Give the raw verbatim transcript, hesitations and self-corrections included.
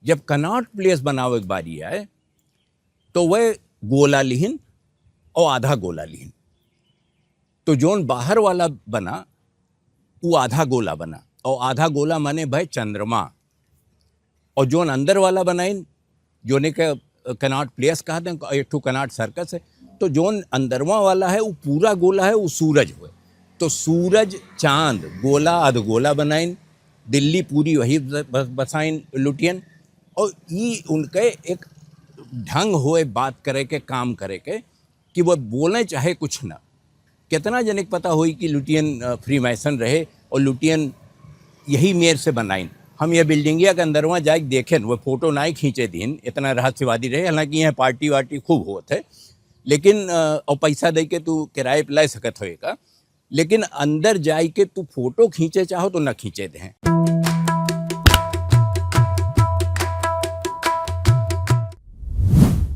जब कनॉट प्लेस बनावे के बारी आए, तो वह गोला लिहिन और आधा गोला लिहिन। तो जौन बाहर वाला बना, वो आधा गोला बना, और आधा गोला माने भाई चंद्रमा, और जौन अंदर वाला बनाइन, जोने के कनॉट प्लेस कहते हैं, एक ठो कनॉट सर्कस है। तो जौन अंदरवा वाला है, वो पूरा गोला है, वो सूरज हुए। तो सूरज, चांद, गोला, अधगोला बनाइन, दिल्ली पूरी वही ब-, ब-, बसाइन लुटियन। और ई उनके एक ढंग होए बात करे के, काम करे के, कि वो बोले चाहे कुछ ना। कितना जने के पता होई कि लुटियन, अ, फ्रीमैसन रहे और लुटियन यही मेर से बनाइन। हम यह बिल्डिंगिया के अंदरवा जाके देखेन, वो फोटो ना ही खींचे दिन, इतना रहस्यवादी रहे। हालांकि यहाँ पार्टी वार्टी खूब होत है, लेकिन, अ, और पैसा दे के तू किराए पे ला सकत हो एका, लेकिन अंदर जाए के तू फोटो खींचे चाहो तो ना खींचे दें।